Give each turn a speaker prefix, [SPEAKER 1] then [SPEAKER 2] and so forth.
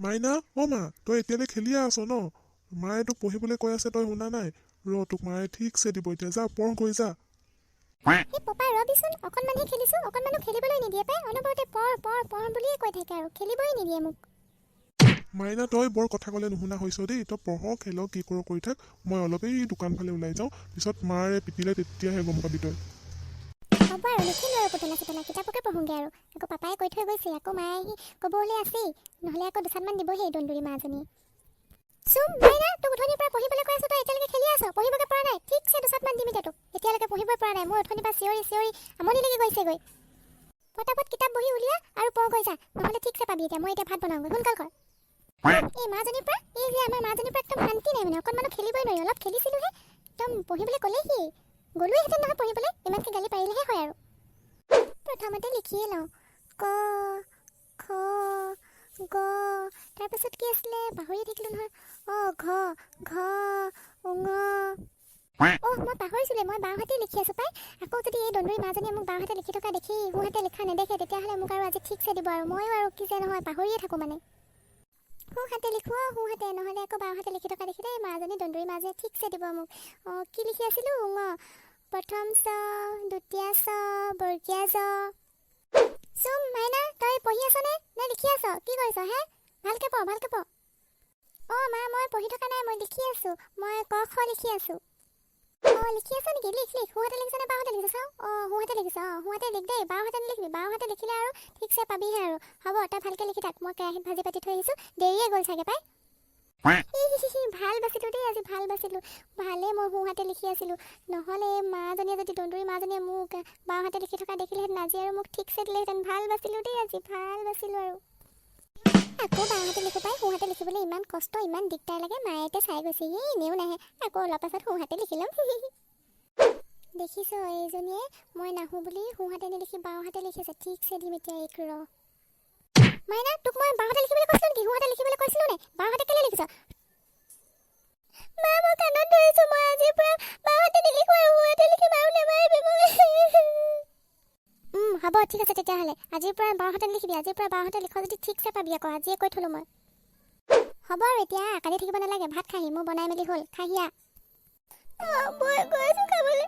[SPEAKER 1] মাইনা, অ' মা, তই এতিয়ালৈ খেলিয়ে আছ ন? মায়ে তোক পঢ়িবলৈ কৈ আছে, তই শুনা নাই? ৰ, তোক মায়ে ঠিকছে দিব এতিয়া। যা, পঢ়গৈ যা।
[SPEAKER 2] এই পপা, ৰবিচোন, অকণমানহে খেলিছোঁ। অকণমানো খেলিবলৈ নিদিয়ে পাই। অনবৰতে পঢ় পঢ় পঢ় বুলিয়ে কৈ থাকে আৰু খেলিবই নিদিয়ে মোক।
[SPEAKER 1] মাইনা, তই বৰ কথা ক'লে নুশুনা হৈছ দেই। তই পঢ়, খেল, কি কৰ কৰি থাক। মই অলপ এই দোকান ফালে ওলাই যাওঁ। পিছত মাৰে পিটিলে তেতিয়াহে গম পাবি তই।
[SPEAKER 2] হ'ব আৰু, নেখেলোঁ আৰু পুতলা চুতলা, কিতাপকে পঢ়োঁগৈ আৰু। আকৌ পাপাই কৈ থৈ গৈছে, আকৌ মায়ে আহি ক'বলৈ আছেই। নহ'লে আকৌ দুচাটমান দিবহি এই দন্দুৰী মাজনীয়ে। চুম মাইনা, তোক উঠনিৰ পৰা পঢ়িবলৈ কৈ আছোঁ, তই এতিয়ালৈকে খেলি আছ। পঢ়িবকে পৰা নাই? ঠিকছে দুচাটমান দিম এতিয়া তোক। এতিয়ালৈকে পঢ়িবই পৰা নাই। মোৰ উঠনিৰ পৰা চিঞৰি চিঞৰি আমনি লাগি গৈছেগৈ। পটাপট কিতাপ বহি উলিয়া আৰু পঢ়গৈ যা, নহ'লে ঠিকছে পাবি এতিয়া। মই এতিয়া ভাত বনাওঁগৈ, সোনকাল কৰ। এই মাজনীৰ পৰা, এই যে আমাৰ মাজনীৰ পৰা একদম শান্তি নাই মানে, অকণমানো খেলিবই নোৱাৰি। অলপ খেলিছিলোঁহে, একদম পঢ়িবলৈ ক'লেহি গ'লোৱেহেঁতেন নহয় পঢ়িবলৈ। ইমানকৈ গালি পাৰিলেহে হয় আৰু। প্ৰথমতে লিখিয়ে লওঁ, ক, খ, গ, তাৰপাছত কি আছিলে, পাহৰিয়ে থাকিলোঁ নহয়। অঁ, ঘ, ঘ, উঙ। অহ, মই পাহৰিছিলোঁ, মই বাওঁহাতে লিখি আছোঁ পাই। আকৌ যদি এই দন্দুৰী মাজনীয়ে মোক বাওঁহাতে লিখি থকা দেখি সোঁহাতে লিখা নেদেখে, তেতিয়াহ'লে মোক আৰু আজি ঠিকছে দিব আৰু। ময়ো আৰু কি যে নহয়, পাহৰিয়ে থাকোঁ মানে। সোঁহাতে লিখোঁ, অঁ, সোঁহাতে। নহ'লে আকৌ বাওঁহাতে লিখি থকা দেখিলে এই মাজনী, দন্দুৰী মাজে ঠিকছে দিব মোক। অঁ, কি লিখি আছিলোঁ? উঙ, প্ৰথম চ, দ্বিতীয় চ, বৰ্গীয়া জ। চুম মাইনা, তই পঢ়ি আছনে নে লিখি আছ? কি কৰিছ হে? ভালকে পঢ়, ভালকে পঢ়। অঁ মা, মই পঢ়ি থকা নাই, মই লিখি আছোঁ। মই ক খ লিখি আছোঁ। অঁ, লিখি আছ নেকি? লিখ লিখ। সোঁহাতে লিখিছ নে বাওঁহাতে লিখিছ চাওঁ। অঁ, সোঁহাতে লিখিছ। অঁ, সোঁহাতে লিখ দেই, বাওঁহাতে নিলিখিবি। বাওঁহাতে লিখিলে আৰু ঠিকছে পাবিহে আৰু। হ'ব, তই ভালকৈ লিখি থাক। মই কেৰাহীত ভাজি পাতি থৈ আহিছোঁ। দেৰিয়ে গ'ল চাগে পাই। ভাল বাচিলোঁ দেই আজি, ভাল বাচিলোঁ। ভালেই মই সোঁহাতে লিখি আছিলোঁ। নহ'লে এই মাজনীয়ে যদি, দন্দুৰী মাজনীয়ে মোক বাওঁহাতে লিখি থকা দেখিলেহেঁতেন আজি আৰু মোক ঠিকছে দিলেহেঁতেন। ভাল বাচিলোঁ দেই আজি, ভাল বাচিলোঁ আৰু। আকৌ বাওঁহাতে লিখোঁ পাই। সোঁহাতে লিখিবলৈ ইমান কষ্ট, ইমান দিগদাৰ লাগে। মায়ে এতিয়া চাই গৈছে, এই এনেও নাহে। আকৌ অলপ পাছত সোঁহাতে লিখি ল'ম। দেখিছ, এইজনীয়ে মই নাহোঁ বুলি সোঁহাতে নিলিখি বাওঁহাতে লিখিছে। ঠিকছে দিম এতিয়া এইক, ৰ। মাইনা, তোক মই বাওঁহাতে লিখিবলৈ কৈছিলোঁ নেকি? সোঁহাতে লিখিবলৈ কৈছিলোঁ নে? বাওঁহাতে কেলৈ লিখিছ? মা, মই কাণত ধৰিছোঁ, মই আজিৰ পৰা বাওঁহাতে নিলিখোঁ আৰু সোঁহাতে লিখিম আৰু, নেমাৰিবি মোক। হ'ব, ঠিক আছে তেতিয়াহ'লে। আজিৰ পৰা বাওঁহাতে নিলিখিবি। আজিৰ পৰা বাওঁহাতে লিখ যদি ঠিকছে পাবি আকৌ, আজিয়ে কৈ থ'লোঁ মই। হ'ব আৰু, এতিয়া কান্দি থাকিব নালাগে। ভাত খাহি, মোৰ বনাই মেলি হ'ল, খাহি আহ। মই গৈ আছোঁ খাবলৈ।